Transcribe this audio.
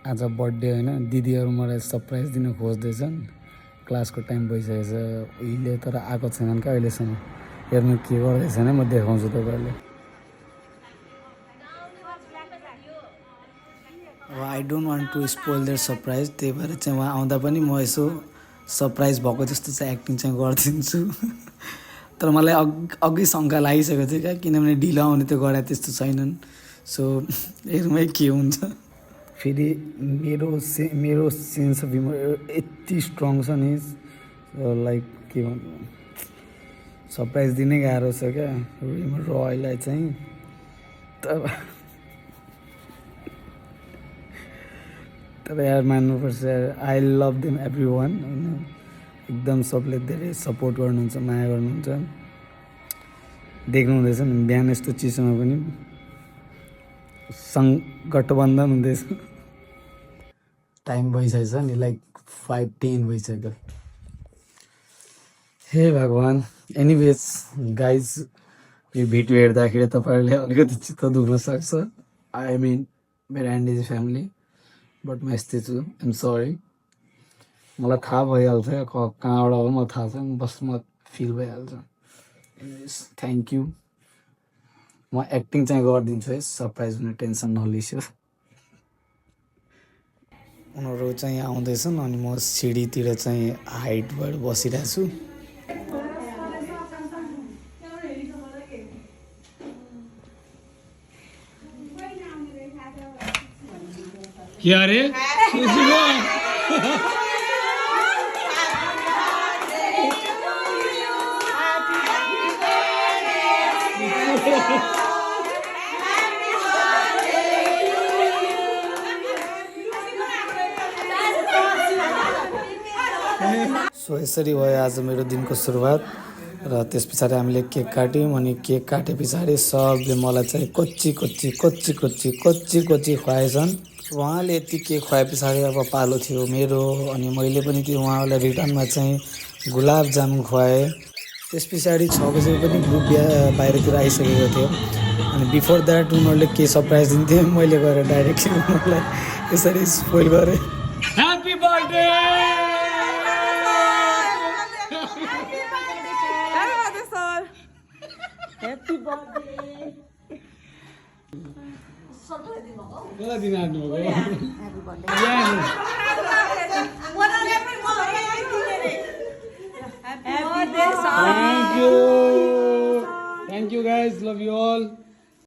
आज बर्थडे होइन दिदीहरू मलाई सरप्राइज दिन खोज्दैछन् क्लासको टाइम भइसकेछ उहिले तर आएको छैनन् क्या अहिलेसम्म हेर्नु के गर्दैछ भने म देखाउँछु तपाईँहरूलाई अब I don't want to spoil their surprise त्यही भएर चाहिँ उहाँ आउँदा पनि म यसो सरप्राइज भएको जस्तो चाहिँ एक्टिङ चाहिँ गरिदिन्छु तर मलाई अघि शङ्का लागिसकेको थियो क्या किनभने ढिलो आउने त्यो गरा त्यस्तो छैनन् सो हेरौँ के हुन्छ फेरि मेरो सेन्स अफ ह्युमर यति स्ट्रङ छ नि लाइक के भन्नु सरप्राइज दिनै गाह्रो छ क्या रोयलाई चाहिँ तर यार मान्नुपर्छ I love them every one होइन एकदम सबले धेरै सपोर्ट गर्नुहुन्छ माया गर्नुहुन्छ देख्नुहुँदैछ नि बिहान यस्तो चिसोमा पनि गठबन्धन हुँदैछ टाइम भइसकेछ नि लाइक 5:10 भइसक्यो हे भगवान् एनिवेज गाइज यो भिडियो हेर्दाखेरि तपाईँहरूले अलिकति चित्त दुख्न सक्छ आई मिन मेरो एन्ड इज फ्यामिली बट म यस्तै छु आइएम सरी मलाई थाहा भइहाल्छ कहाँबाट हो म थाहा छ बस म फिल भइहाल्छ एनिवेज थ्याङ्क यू म एक्टिङ चाहिँ गरिदिन्छु है सरप्राइज हुने टेन्सन नलिस्यो उनीहरू चाहिँ आउँदैछन् अनि म सिडीतिर चाहिँ हाइट भएर बसिरहेको छु क्या रे सो यसरी भयो आज मेरो दिनको सुरुवात र त्यस पछाडि हामीले केक काट्यौँ अनि केक काटे पछाडि सबले मलाई चाहिँ कोच्ची खुवाएछन् उहाँले यति केक खुवाए पछाडि अब पालो थियो मेरो अनि मैले पनि त्यो उहाँहरूलाई रिटर्नमा चाहिँ गुलाब जामुन खुवाएँ त्यस पछाडि 6 बजे पनि ग्रुप बाहिरतिर आइसकेको थियो अनि बिफोर द्याट उनीहरूले के सरप्राइज दिन्थ्यो मैले गएर डाइरेक्टली उनीहरूलाई यसरी स्पोइल गरेँ ह्यापी बर्थडे Happy birthday! कसलाई दिन आउनु भएको Happy birthday, sir! Thank you guys love you all